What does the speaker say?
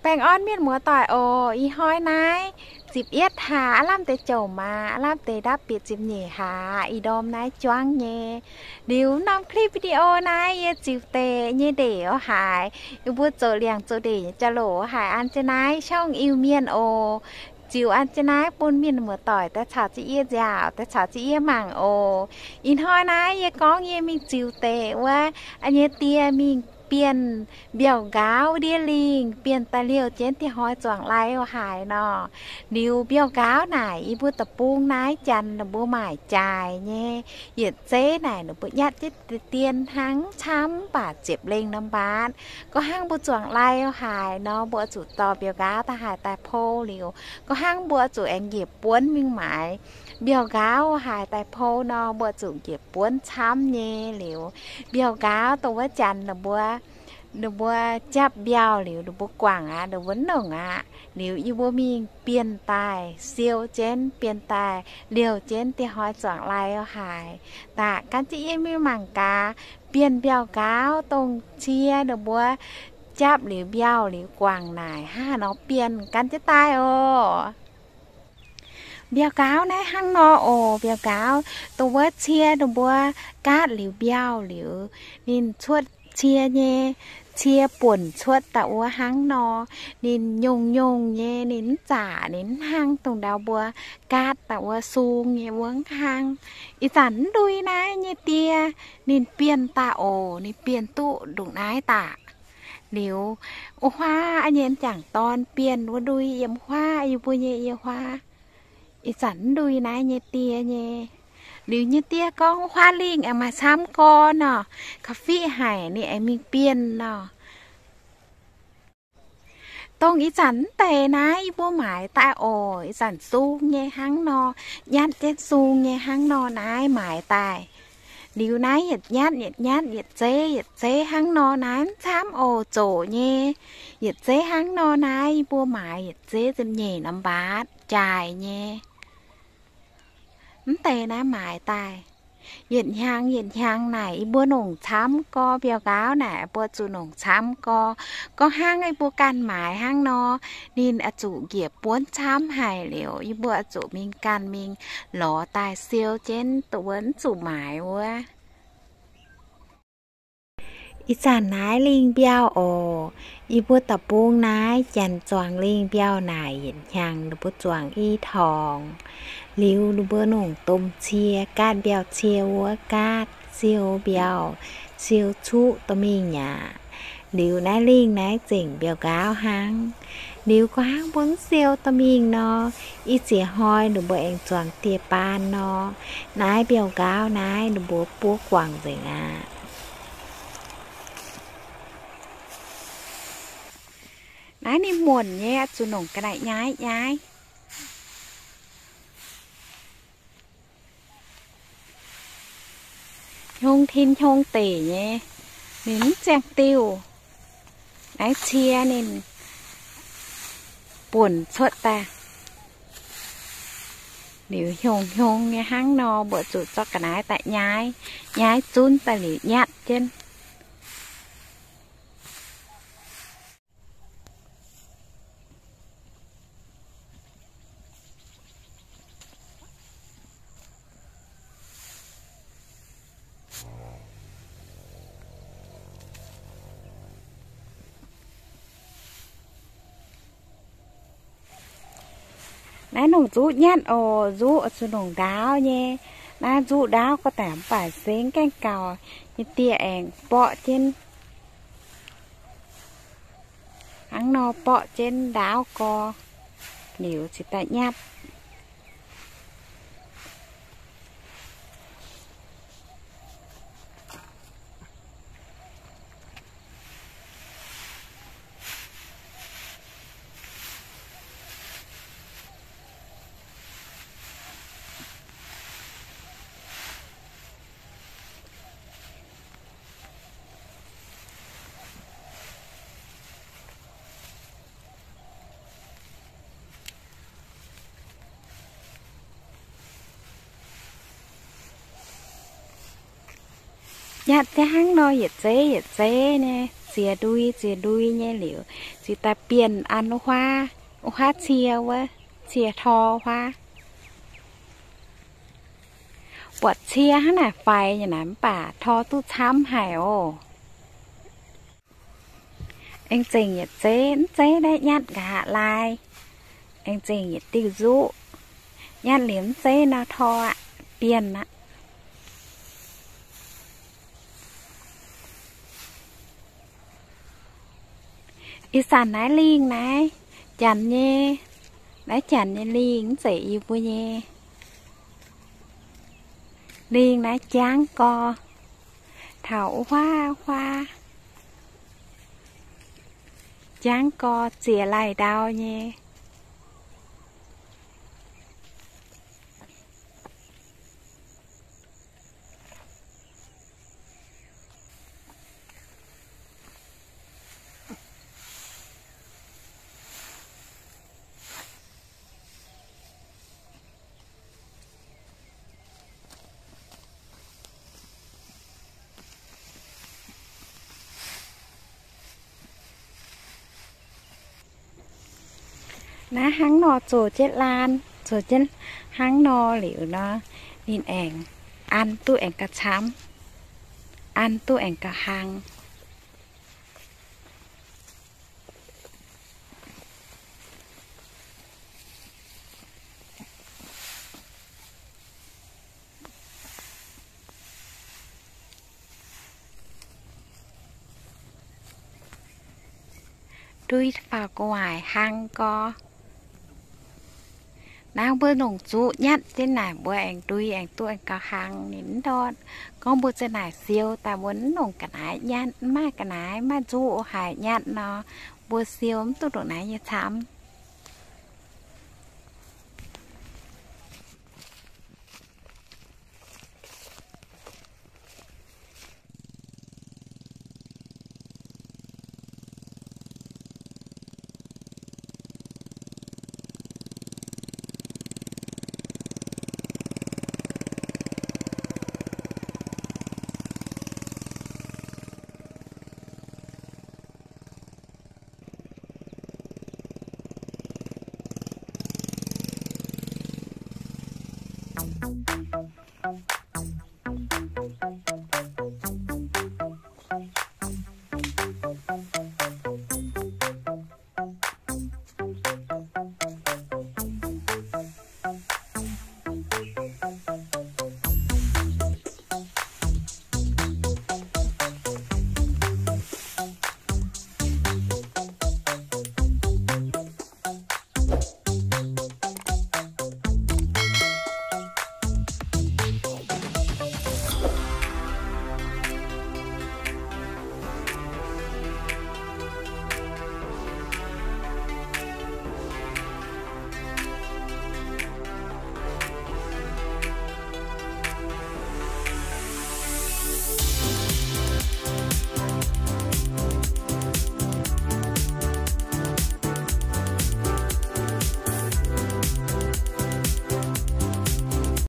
Baengh orn mienh muoz-doic oc. Ih hnoi naaiv ziepc yietv hlaax, aav lamh deix jomc aqv, aav lamh deix ndapv bieqc ziepc nyeic hlaax, ih ndorm naaiv juangv nyei. Liuz norm clip video naaiv yie ziux deix nyei ndeic oc haic, yie mbuo zoux liangx zoux ndeic nyei jauv-louc oc haic, an jienv naaiv ช่อง Iu-Mienh oc. Ziux an jienv naaiv bun mienh muoz-doic daaih caux jienv yie nziaauc, daaih caux jienv yie mangc oc. Ih hnoi naaiv yie gorngv yie mingh ziux deix wuov, an nyei die mingh bienh mbiauh nqaauv ndiev lingh, bienh daaih liouh jienv dieh hnoi zuangx lai oc haic nor. Liuz mbiauh nqaauv naaic yie mbuo deic-bung naaiv janx ninh mbuo maaic jaaix nyei. Yietc zeiv naaic ninh mbuo nyatv jienv dien hnangv, camv mv baac ziepc lengh norm mbaatv. Gorngv hnangv mbuo zuangx lai oc haic nor, mbuo zuqc dorh mbiauh nqaauv daaih haaix daaih pou liuz, gorngv hnangv mbuo zuqc aengx njiec buonv mingh maaiz mbiauh nqaauv haaix daaih pou nor, mbuo zuqc njiec buonv camv nyei. Liuz mbiauh nqaauv dongh wuov janx ninh mbuo, ninh mbuo japv mbiauh liuz ninh mbuo guangc aqv, ninh mbuo nongc aqv. Liuz yie mbuo mingh bienh daaih siou jienv, bienh daaih liouh jienv dieh hnoi zuangx lai oc haic. Daaih gan jienv yie mingh mangc gaax, bienh mbiauh nqaauv dongh cie ninh mbuo japv liuz mbiauh liuz guangc naaic hnangv haaix nor bienh, gan jienv daaih oc. Mbiauh nqaauv naaiv hnangv nor oc. Mbiauh nqaauv dongh wuov cie ninh mbuo gaatv liuz mbiauh liuz, ninh cuotv cie nyei, cie buonc cuotv daaih wuov hnangv nor. Ninh nyungc-nyungc nyei, ninh mv zaqc, ninh mv hnangv dongh ndau mbuo gaatv daaih wuov sung nyei wuov hnangv. Ih zanc mv ndui naaiv nyei die, ninh bienh daaih oc, ninh bienh duqv ndongc naaiv daaih. Liuz wuov huaav nyei m'jangc dorn bienh wuov ndui yiem huaav, yie mbuo nyei yie huaav. Ih zanc mv ndui naaiv nyei die nyei. Liuz nyei die gorngv, huaav lingh aengx maaih camv gorx nor, ka'fiqv haic, ninh aengx mingh bienh nor. Dongh ih zanc mv deix naaiv yie mbuo maaiz daaih oc. Ih zanc sung nyei hnangv nor, nyatv jienv sung nyei hnangv nor naaiv maaiz daaih. Liuz naaiv yietc nyatv yietc nyatv, yietc zeiv yietc zeiv hnangv nor naaiv mv camv oc, zoqc nyei. Yietc zeiv hnangv nor naaiv yie mbuo maaiz yietc zeiv ziepc nyeic norm mbaatv jaaix nyei. Mv deix naaiv maaiz daaih yietc hnyangx yietc hnyangx naaic yie mbuo nongc camv gorx, mbiauh nqaauv naaic mbuo zuqc nongc camv gorx. Gorngv hnangv yie mbuo ganh maaiz hnangv nor, ninh oix zuqc njiec buonv camv haic liuz, yie mbuo oix zuqc mingh ganh mingh lorz daaih siou jienv dongh wuov mv zuqc maaiz wuov. Ih zanc naaiv lingh mbiauh oc. Yie mbuo deic-bung naaiv janx zuangx lingh mbiauh naaic yietc hnyangx ninh mbuo zuangx i torngx. Liuz ninh mbuo nongc domh cie, gaatv mbiauh cie wuov gaatv, siou mbiauh, siou cuqv dorh mingh aqv. Liuz naaiv lingh naaiv zengc mbiauh nqaauv hnangv. Liuz gorngv hnangv mbuo mv siou dorh mingh nor, ih ziex hnoi ninh mbuo aengx zuangx dieh baan nor, naaiv mbiauh nqaauv naaiv ninh mbuo buov guangc nzengc aqv. Naaiv ninh muonc nyei, zuqc nongc ga'naaiv nyaiv nyaiv. Hnyong tin hnyong deic nyei, ninh mv ziangh diuh. Naaiv cie ninh buonc cuotv daaih. Liuz hnyong hnyong nyei hnangv nor, mbuo zuqc zorqv ga'naaiv daaih nyaiv, nyaiv zunv daaih liuz nyatv jienv. Naaiv nongc nzuqv nyatv oc. Nzuqv oix zuqc nongc ndaauv nyei. Naaiv nzuqv ndaauv gorngv daaih mv baac sengx gaengh gauh nyei dieh aengx borqv jienv. Hnangv nor borqv jienv ndaauv gorx, liuz cingx daaih nyatv. Nyatv daaih hnangv nor yietc zeiv yietc zeiv nyei. ziex ndui ziex ndui nyei liuz, ziouc daaih bienh an wuov huaav, wuov huaav cie wuov, cie tor huaav. Buatc cie hnangv naaic faix nyei naaic mv baac tor duqv camv haic oc. Aengx zengc yietc zeiv, mv zeiv naaiv nyatv nqa'haav lai. Aengx zengc yietc diuh nzuqv, nyatv liuz mv zeiv nor tor aqv, bienh aqv. Ih zanc naaiv lingh naaiv janx nyei, naaiv janx nyei lingh mv zeiz yie mbuo nyei. Lingh naaiv jangv gorx, taux wuov huaav, jangv gorx ziex lai-ndau nyei. Naaiv hnangv nor zoux jienv laan, zoux jienv hnangv nor liuz nor, ninh aengx an duqv aengx gauh camv, an duqv aengx gauh hlang. Ndui faaux gu'nguaaic hlang gorx. Naaiv mbuo longc zuqv nyatv jienv naaic mbuo aengx ndui aengx duqv aengx gauh hlang ninh mv ndortv. Gorngv mbuo za'naaic siou daaih mbuo mv longc ga'naaiv nyatv, mv maaih ga'naaiv, mv maaih nzuqv haic nyatv nor, mbuo siou mv duqv ndongc naaiv nyei camv.